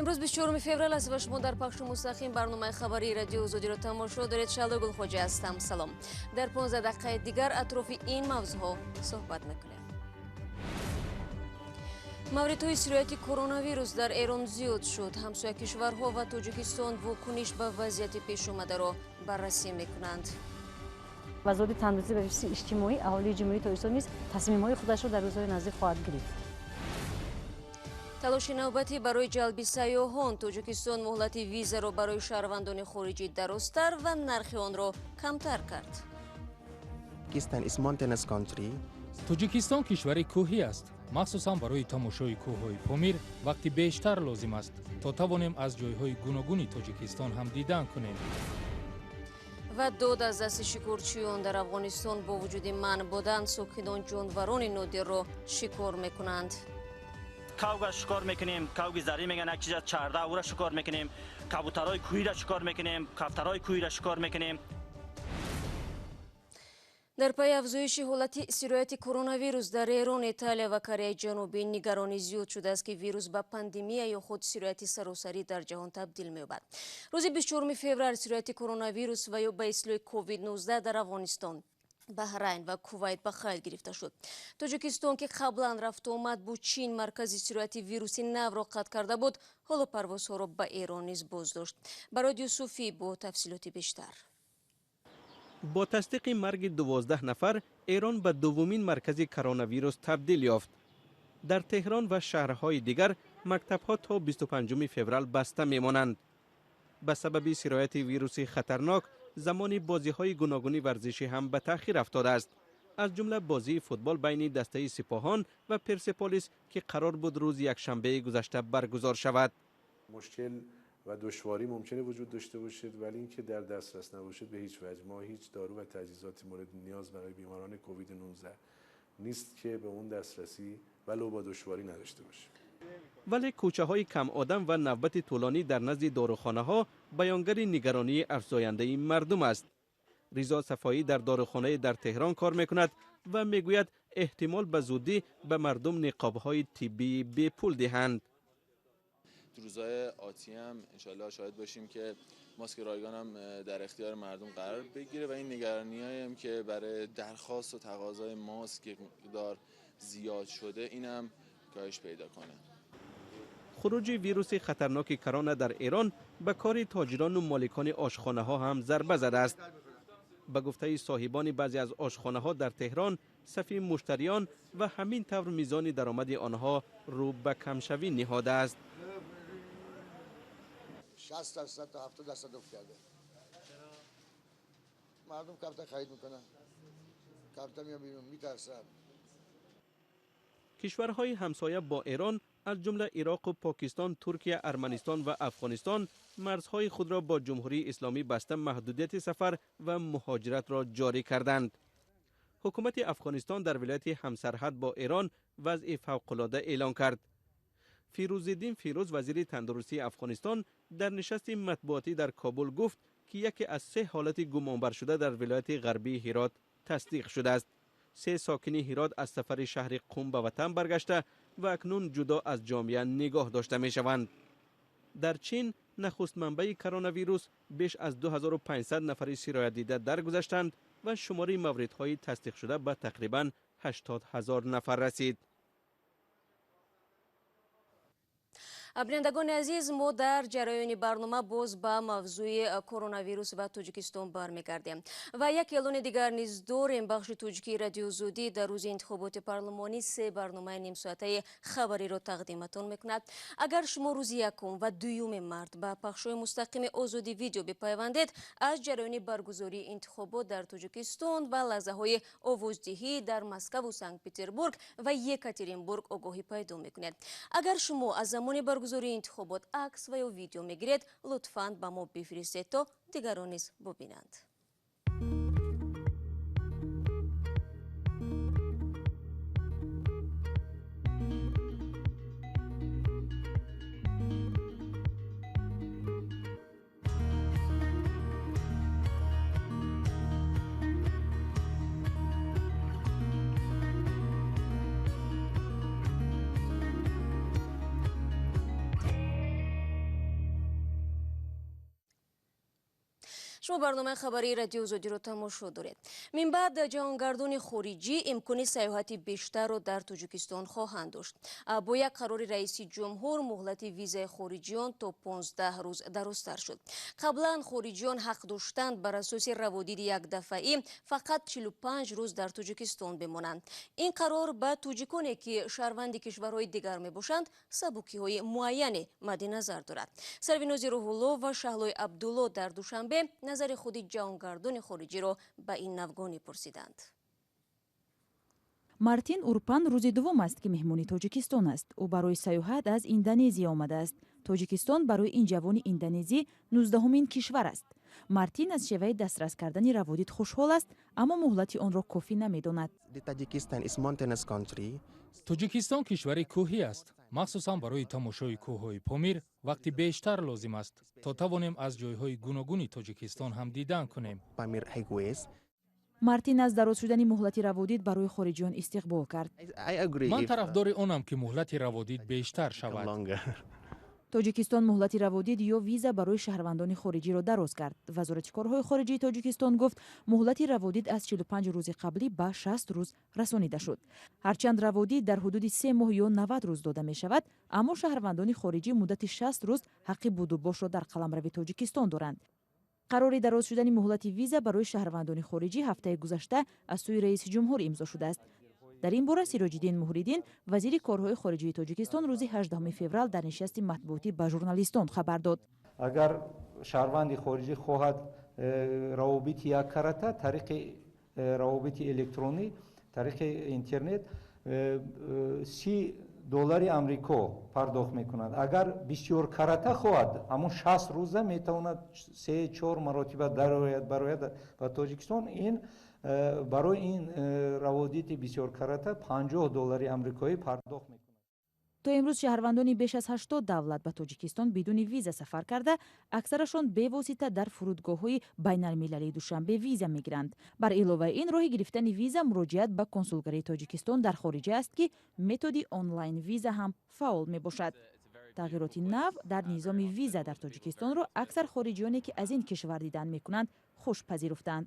Имрӯз 24 феврал аст ва шумо дар пахши мустақим барномаи хабарии радиои Озодиро тамошо доред. Шаҳло Гулхоҷа ҳастам. Салом. Дар 15 дақиқаи дигар атрофи ин мавзӯъҳо суҳбат мекунем. Мавридҳои сирояти коронавирус дар Эрон зиёд шуд. Ҳамсоя кишварҳо ва Тоҷикистон вокуниш ба вазъияти пешомадаро баррасӣ мекунанд. Вазорати тандурустӣ ва ҳифзи иҷтимоӣ аҳолии Ҷумҳурии Тоҷикистон низ тасмимҳои худашро дар рӯзҳои наздик хоҳад гирифт. Талоши навбатӣ барои ҷалби сайёҳон. Тоҷикистон муҳлати визаро барои шаҳрвандони хориҷӣ дарозтар ва нархи онро камтар кард. Тоҷикистон кишвари кӯҳӣ аст. Махсусан барои тамошои кӯҳҳои Помир вақти бештар лозим аст, то тавонем аз ҷойҳои гуногуни Тоҷикистон ҳам дидан кунем. Ва дод аз дасти шикорчиён дар Афғонистон бо вуҷуди манъ будан сокинон ҷонварони нодирро шикор мекунанд. Кавга шикор мекунем, кавги зарӣ мегӯянд, як чиз чарда, ӯра шикор мекунем, кабутарҳои кӯҳиро шикор мекунем, кафтарҳои кӯҳиро шикор мекунем. Дар пайи афзоиши ҳолати сирояти коронавирус дар Эрон, Италия ва Кореяи Ҷанубӣ нигаронӣ зиёд шудааст, ки вирус ба пандемия ё худ сирояти саросарӣ дар ҷаҳон табдил меёбад. Рӯзи 24 феврал сирояти коронавирус ва ё ба истилоҳи COVID-19 дар Афғонистон, Баҳрайн ва Кувайт ба қайд гирифта шуд. Тоҷикистон, ки қаблан рафтуомад бо Чин маркази сирояти вируси навро қатъ карда буд, ҳоло парвозҳоро ба Эрон низ боздошт. Барод Юсуфӣ бо тафсилоти бештар. Бо тасдиқи марги 12 нафар Эрон ба дуввумин маркази коронавирус табдил ёфт. Дар Теҳрон ва шаҳрҳои дигар мактабҳо то 25 феврал баста мемонанд. Ба сабаби сирояти вируси хатарнок замони бозиҳои гуногуни варзишӣ ҳам ба таъхир афтодааст. Аз ҷумла бозии футбол байни дастаи Сипоҳон ва Персеполис, ки қарор буд рӯзи якшанбеи гузашта баргузор шавад. Мушкил ва душворӣ мумкин вуҷуд дошта бошад, вале инки дар дастрас набошад ба ҳеҷ ваҷҳ. Мо ҳеҷ дору ва таҷҳизоти мавриди ниёз барои беморони کووید 19 нест, ки ба он дастрасӣ вале бо душворӣ надошта бошем. Вале кӯчаҳои камодам ва навбати тӯлонӣ дар назди дорухонаҳо баёнгари нигаронии афзояндаи мардум аст. Ризо Сафоӣ дар дорухонае дар Теҳрон кор мекунад ва мегӯяд эҳтимол ба зудӣ ба мардум ниқобҳои тиббии бепул диҳанд. روزهای آتی هم انشالله شاهد باشیم که ماسک رایگان هم در اختیار مردم قرار بگیره و این نگرانی‌هایی هم که برای درخواست و تقاضای ماسک مقدار زیاد شده اینم کاهش پیدا کنه. خروج ویروس خطرناک کرونا در ایران به کار تاجران و مالکان آشخانه‌ها هم ضربه زده است. به گفته صاحبان بعضی از آشخانه‌ها در تهران، صف مشتریان و همین طور میزان درآمد آنها رو به کمشوی نهاده است. 60% تا 70% افت کرده. مردم کمتر خرید میکنن، کمتر میان بیرون، میترسن. کشورهای همسایه با ایران از جمله عراق و پاکستان، ترکیه، ارمنستان و افغانستان مرزهای خود را با جمهوری اسلامی بسته محدودیت سفر و مهاجرت را جاری کردند. حکومت افغانستان در ولایت همسرحد با ایران وضع فوق‌العاده اعلان کرد. فیروزالدین فیروز، وزیر تندرستی افغانستان، در نشست مطبوعاتی در کابل گفت که یکی از 3 حالت گمانبر شده در ولایت غربی هرات تصدیق شده است. 3 ساکن هرات از سفر شهر قم به وطن برگشته و اکنون جدا از جامعه نگاه داشته می شوند. در چین نخست منبع کرونا ویروس بیش از 2500 نفر سرایت دیده درگذشتند و شماره موردهای تصدیق شده به تقریبا 80,000 نفر رسید. Бинандагони азиз, мо дар ҷараёни барнома боз ба мавзӯи коронавирус ва Тоҷикистон бармегардем. Ва як эълони дигар низ дорем. Бахши тоҷикии радиои Озодӣ дар рӯзи интихоботи парлумонӣ 3 барномаи нимсоатаи хабариро тақдиматон мекунад. Агар шумо рӯзи 1 ва 2 март ба пахшҳои мустақими Озодӣ видео бипайвандед, аз ҷараёни баргузории интихобот дар Тоҷикистон ва лаҳзаҳои овоздиҳӣ дар Москаву Санкт-Петербург ва Екатеринбург огоҳӣ пайдо мекунед. Агар шумо аз замони баргузории интихобот акс ва ё видео мегиред, лутфан ба мо бифиристед, то дигарон низ бубинанд. Шумо барномаи хабарии Радиои Озодиро тамошо доред. Мин баъд ҷаҳонгардони хориҷӣ имкони сайёҳати бештарро дар Тоҷикистон хоҳанд дошт. Бо як қарори раиси ҷумҳур муҳлати визаи хориҷиён то 15 рӯз дарозтар шуд. Қаблан хориҷиён ҳақ доштанд бар асоси раводиди якдафъаӣ фақат 45 рӯз дар Тоҷикистон бимонанд. Ин қарор ба тоҷиконе, ки шаҳрванди кишварҳои дигар мебошанд, сабукиҳои муайяне мадди назар дорад. Сарвинози Рӯҳулло ва Шаҳлои Абдулло дар Душанбе назари худи ҷаҳонгардони хориҷиро ба ин навгонӣ пурсиданд. Мартин Урпан рӯзи дуввум аст, ки меҳмони Тоҷикистон аст. Ӯ барои сайёҳат аз Индонезия омадааст. Тоҷикистон барои ин ҷавони индонезӣ 19-умин кишвар аст. Мартин аз шеваи дастрас кардани раводид хушҳол аст, аммо муҳлати онро кофӣ намедонад. Тоҷикистон кишвари кӯҳӣ аст. Махсусан барои тамошои кӯҳҳои Помир вақти бештар лозим аст, то тавонем аз ҷойҳои гуногуни Тоҷикистон ҳам дидан кунем. Мартин аз дароз шудани муҳлати раводид барои хориҷиён истиқбол кард. Ман тарафдори онам, ки муҳлати раводид бештар шавад. Тоҷикистон муҳлати раводид ё виза барои шаҳрвандони хориҷиро дароз кард. Вазорати корҳои хориҷии Тоҷикистон гуфт, муҳлати раводид аз 45 рӯзи қаблӣ ба 60 рӯз расонида шуд. Ҳарчанд раводид дар ҳудуди 3 моҳ ё 90 рӯз дода мешавад, аммо шаҳрвандони хориҷӣ муддати 60 рӯз ҳаққи будубошро дар қаламрави Тоҷикистон доранд. Қарори дароз шудани муҳлати виза барои шаҳрвандони хориҷӣ ҳафтаи гузашта аз сӯи раиси ҷумҳур имзо шудааст. Дар ин бора Сироҷиддин Муҳриддин, вазири корҳои хориҷии Тоҷикистон, рӯзи 18 феврал дар нишасти матбуотӣ ба журналистон хабар дод. Агар шаҳрванди хориҷӣ хоҳад равобити яккарата тариқи равобити электронӣ, тариқи интернет 30 доллари Амрико пардохт мекунад. Агар бисёркарата хоҳад, ҳамон 60 рӯза метавонад 3-4 маротиба дарояд, барояд ба Тоҷикистон. Ин барои ин раводити бисёркарата 50 доллари амрикоӣ пардохт мекунад. То имрӯз шаҳрвандони беш аз 80 давлат ба Тоҷикистон бидуни виза сафар карда, аксарашон бевосита дар фурудгоҳҳои байналмилалии Душанбе виза мегиранд. Бар иловаи ин, роҳи гирифтани виза муроҷиат ба консулгарии Тоҷикистон дар хориҷа аст, ки методи онлайн виза ҳам фаъол мебошад. Тағйироти нав дар низоми виза дар Тоҷикистонро аксар хориҷиёне, ки аз ин кишвар дидан мекунанд, хуш пазируфтанд.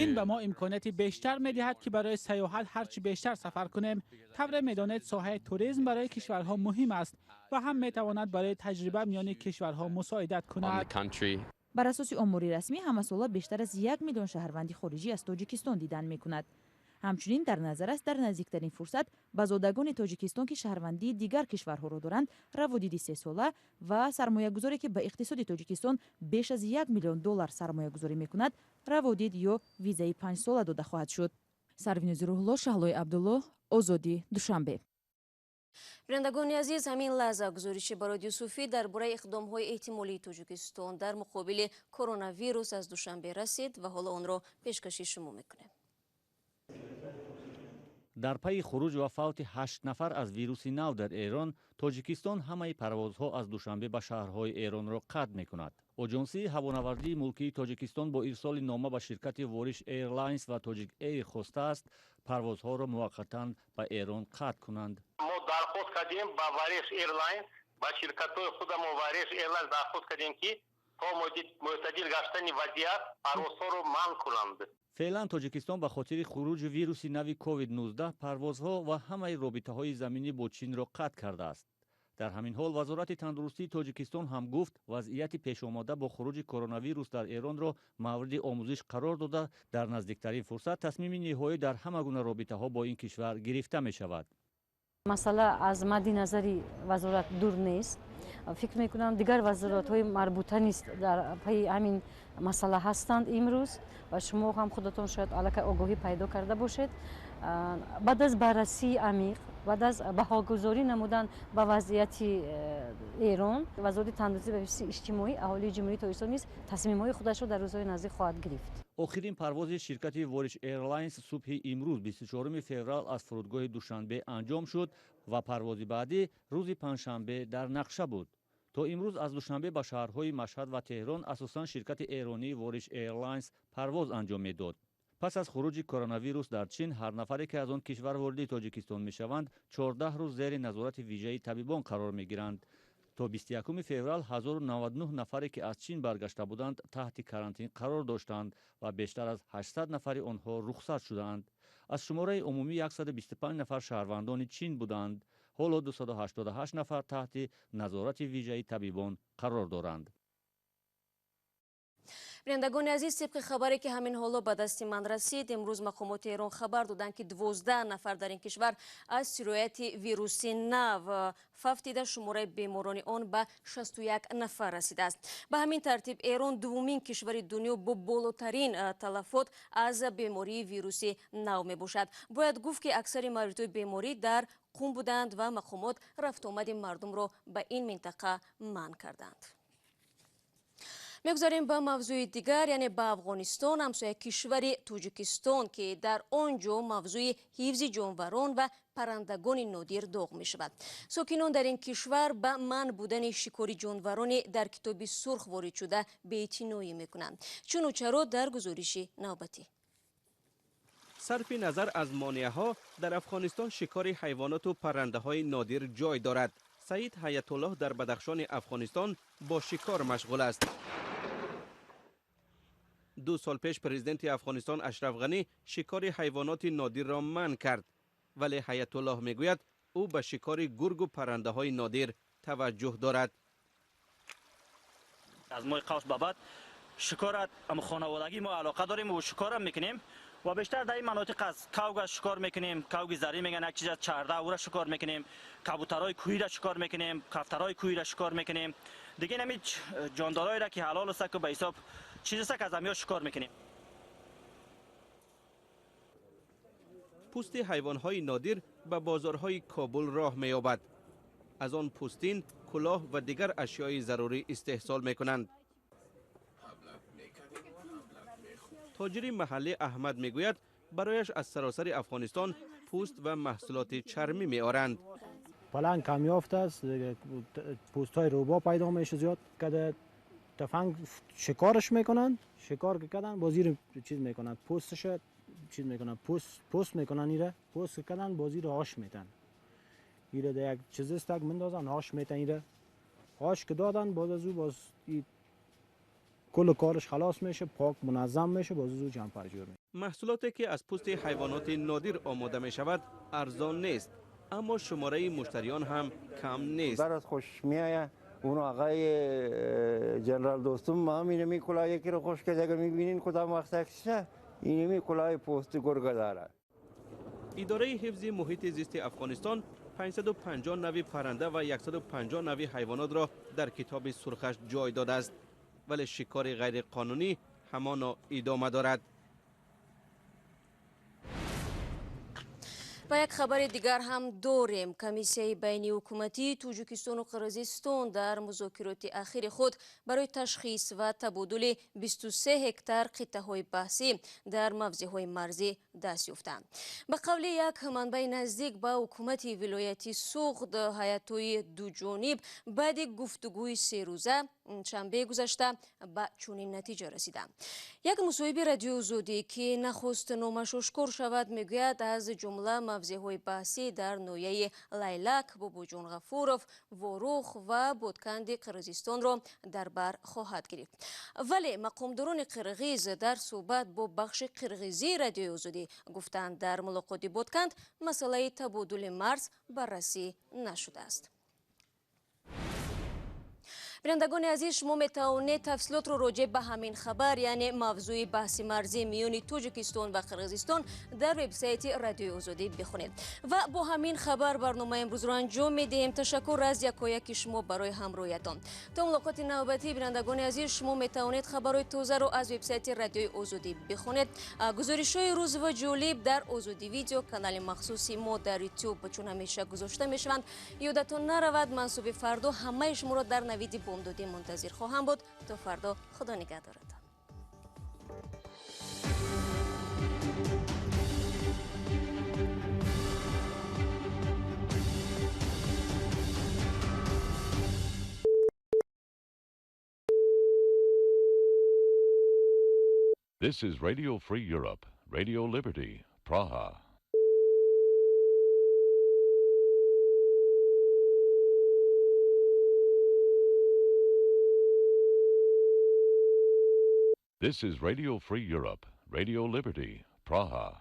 Ин ба мо имконияти бештар медиҳад, ки барои сайёҳат ҳарчи бештар сафар кунем. Тавре медонед, соҳаи туризм барои кишварҳо муҳим аст ва ҳам метавонад барои таҷриба миёни кишварҳо мусоидат кунад. Бар асоси омори расмӣ, ҳамасола бештар аз 1 миллион шаҳрванди хориҷӣ аз Тоҷикистон дидан мекунад. Ҳамчунин дар назар аст, дар наздиктарин фурсат ба зодагони Тоҷикистон, ки шаҳрвандии дигар кишварҳоро доранд, раводиди сесола ва сармоягузоре, ки ба иқтисоди Тоҷикистон беш аз 1 миллион доллар сармоягузорӣ мекунад, раводид ё визаи панҷсола дода хоҳад шуд. Сарвинози Рӯҳулло, Шаҳлои Абдулло, Озодӣ, Душанбе. Бинандагони азиз, ҳамин лаҳза гузориши Барод Юсуфӣ дар бораи иқдомҳои эҳтимолии Тоҷикистон дар муқобили коронавирус аз Душанбе расид ва ҳоло онро пешкаши шумо мекунем. Дар пайи хуруҷ ва фавти ҳашт нафар аз вируси нав дар Эрон, Тоҷикистон ҳамаи парвозҳо аз Душанбе ба шаҳрҳои Эронро қатъ мекунад. Оҷонсии ҳавонавардии мулкии Тоҷикистон бо ирсоли нома ба ширкати Вориш Эйрлайнс ва Тоҷик Эйр хостааст, парвозҳоро муваққатан ба Эрон қатъ кунанд. Мо дархост кардем ба Вареш Эйрлайнс, ба ширкатҳои худамо Вареш Эйрлайнс дархост кардем, ки то мӯътадил гаштани вазъият парвозҳоро манъ кунанд. Феълан Тоҷикистон ба хотири хуруҷи вируси нави COVID-19 парвозҳо ва ҳамаи робитаҳои заминӣ бо Чинро қатъ кардааст. Дар ҳамин ҳол Вазорати тандурустии Тоҷикистон ҳам гуфт, вазъияти пешомода бо хуруҷи коронавирус дар Эронро мавриди омӯзиш қарор дода, дар наздиктарин фурсат тасмими ниҳоӣ дар ҳама гуна робитаҳо бо ин кишвар гирифта мешавад. Масъала аз мадди назари вазорат дур нест. Фикр мекунам, дигар вазоратҳои марбута низ дар пайи ҳамин масъала ҳастанд имрӯз ва шумо ҳам худатон шояд аллакай огоҳӣ пайдо карда бошед. Баъд аз баррасии амиқ, баъд аз баҳогузорӣ намудан ба вазъияти Эрон, Вазорати тандурустӣ ва ҳифзи иҷтимоии аҳолии Ҷумҳурии Тоҷикистон низ тасмимҳои худашро дар рӯзҳои наздик хоҳад гирифт. Охирин парвози ширкати Вориш Эйрлайнс субҳи имрӯз, 24 феврал, аз фурудгоҳи Душанбе анҷом шуд ва парвози баъдӣ рӯзи панҷшанбе дар нақша буд. То имрӯз аз Душанбе ба шаҳрҳои Машҳад ва Теҳрон асосан ширкати эронии Вориш Эйрлайнс парвоз анҷом медод. Пас аз хуруҷи коронавирус дар Чин, ҳар нафаре, ки аз он кишвар вориди Тоҷикистон мешаванд, 14 рӯз зери назорати вижаи табибон қарор мегиранд. То 21 феврал 1099 нафаре ки аз Чин баргашта буданд таҳти карантин қарор доштанд ва бештар аз 800 нафари онҳо рухсат шудаанд. Аз шумораи умумӣ 125 нафар шаҳрвандони Чин буданд. Ҳоло 288 нафар таҳти назорати вижаи табибон қарор доранд. Бинандагони азиз, тибқи хабаре ки ҳамин ҳоло ба дасти ман расид, имрӯз мақомоти Эрон хабар доданд, ки 12 нафар дар ин кишвар аз сирояти вируси нав фавтида, шумораи беморони он ба 61 нафар расидааст. Ба ҳамин тартиб Эрон дуввумин кишвари дунё бо болотарин талафот аз бемории вируси нав мебошад. Бояд гуфт, ки аксари мавридҳои беморӣ дар Қум буданд ва мақомот рафтуомади мардумро ба ин минтақа манъ карданд. Мегузарем ба мавзӯи дигар, яъне ба Афғонистон, ҳамсоя кишвари Тоҷикистон, ки дар он ҷо мавзӯи ҳифзи ҷонварон ва паррандагони нодир доғ мешавад. Сокинон дар ин кишвар ба манъ будани шикори ҷонварони дар китоби сурх ворид шуда беэътиноӣ мекунанд. Чуну чаро дар гузориши навбатӣ. Сарфи назар аз монеаҳо, дар Афғонистон шикори ҳайвоноту паррандаҳои нодир ҷой дорад. Саид Ҳаятуллоҳ дар Бадахшони Афғонистон бо шикор машғул аст. 2 сол пеш президенти Афғонистон Ашраф Ғанӣ шикори ҳайвоноти нодирро манъ кард, вале Ҳаятуллоҳ мегӯяд, ӯ ба шикори гургу паррандаҳои нодир таваҷҷӯҳ дорад. Аз моҳи қавс ба баъд шикорат хонаводагӣ мо алоқа дорем ва шикорам мекунем ва бештар дар ин манотиқ аз кавга шикор мекунем. Кавги зарӣ мегӯянд, як чиз аз чарда, ӯра шикор мекунем, кабутарҳои кӯҳиро шикор мекунем, кафтарҳои кӯҳиро шикор мекунем. Дига ин ҳамин ҷондорҳоеро ки ҳалол аст, ки ба ҳисоб чиз аст, ки аз ҳамиҳо шикор мекунем. Пӯсти ҳайвонҳои нодир ба бозорҳои Кобул роҳ меёбад. Аз он пӯстин, кулоҳ ва дигар ашёи зарурӣ истеҳсол мекунанд. Тоҷири маҳаллӣ Аҳмад мегӯяд, барояш аз саросари Афғонистон пӯст ва маҳсулоти чармӣ меоранд. Паланг камёфт аст, пӯстҳои рӯбо пайдо мешавад зиёд. Када тафанг шикораш мекунанд, шикор ки карданд, боз зир чиз мекунанд, пӯсташ чиз мекунанд, пӯст мекунанд, ира пӯст ки карданд, боз зир ош метанд. Ира дар як чиз аст, так мендозанд, ош метанд ира. Ош ки доданд, боз аз ӯ боз кулл кораш халос меша, пок муназзам меша, боз аз ӯ ҷампар ҷӯр меша. Маҳсулоте ки аз пӯсти ҳайвоноти нодир омода мешавад арзон нест, аммо шумораи муштариён ҳам кам нест. Бараз хушш меояд. اون آقای جنرال دوستم ما هم اینمی کلاه یکی رو خوش کرد، اگر میبینین کدام وقت عکسشه، اینمی کلاه پوست گرگ داره. اداره حفظ محیط زیست افغانستان 550 نوع پرنده و 150 نوع حیوانات را در کتاب سرخش جای داده است، ولی شکار غیر قانونی همانا ادامه دارد. Ва як хабари дигар ҳам дорем. Комиссияи байниҳукуматии Тоҷикистону Қирғизистон дар музокироти ахири худ барои ташхис ва табодули 23 гектар қитъаҳои баҳсӣ дар мавзеъҳои марзӣ даст ёфтанд. Ба қавли як манбаи наздик ба ҳукумати вилояти Суғд, ҳайатҳои дуҷониб баъди гуфтугӯи серӯза шанбеи гузашта ба чунин натиҷа расиданд. Як мусоҳиби Радиои Озодӣ, ки нахост номаш ошкор шавад, мегӯяд, аз ҷумла мавзеъҳои баҳсӣ дар ноҳияи Лайлак, Бобоҷон Ғафуров, Ворух ва Бодканди Қирғизистонро дар бар хоҳад гирифт. Вале мақомдорони қирғиз дар суҳбат бо бахши қирғизии Радиои Озодӣ гуфтанд, дар мулоқоти Бодканд масъалаи табодули марз баррасӣ нашудааст. Бинандагони азиз, шумо метавонед тафсилотро роҷеъ ба ҳамин хабар, яъне мавзӯи баҳси марзӣ миёни Тоҷикистон ва Қирғизистон дар вебсайти Радиои Озодӣ бихонед. Ва бо ҳамин хабар барномаи имрӯзро анҷом медиҳем. Ташаккур аз якояки шумо барои ҳамроҳиятон. То мулоқоти навбатӣ, бинандагони азиз, шумо метавонед хабарҳои тозаро аз вебсайти Радиои Озодӣ бихонед. Гузоришҳои рӯз ва ҷолиб дар Озодӣ видео, канали махсуси мо дар YouTube чун ҳамеша гузошта мешаванд. Ёдатон наравад, ман субҳи фардо ҳамаи шуморо дар навиди бомдодӣ мунтазир хоҳам буд. То фардо, худо нигаҳдоратон. This is Radio Free Europe, Radio Liberty, Praha. This is Radio Free Europe, Radio Liberty, Praha.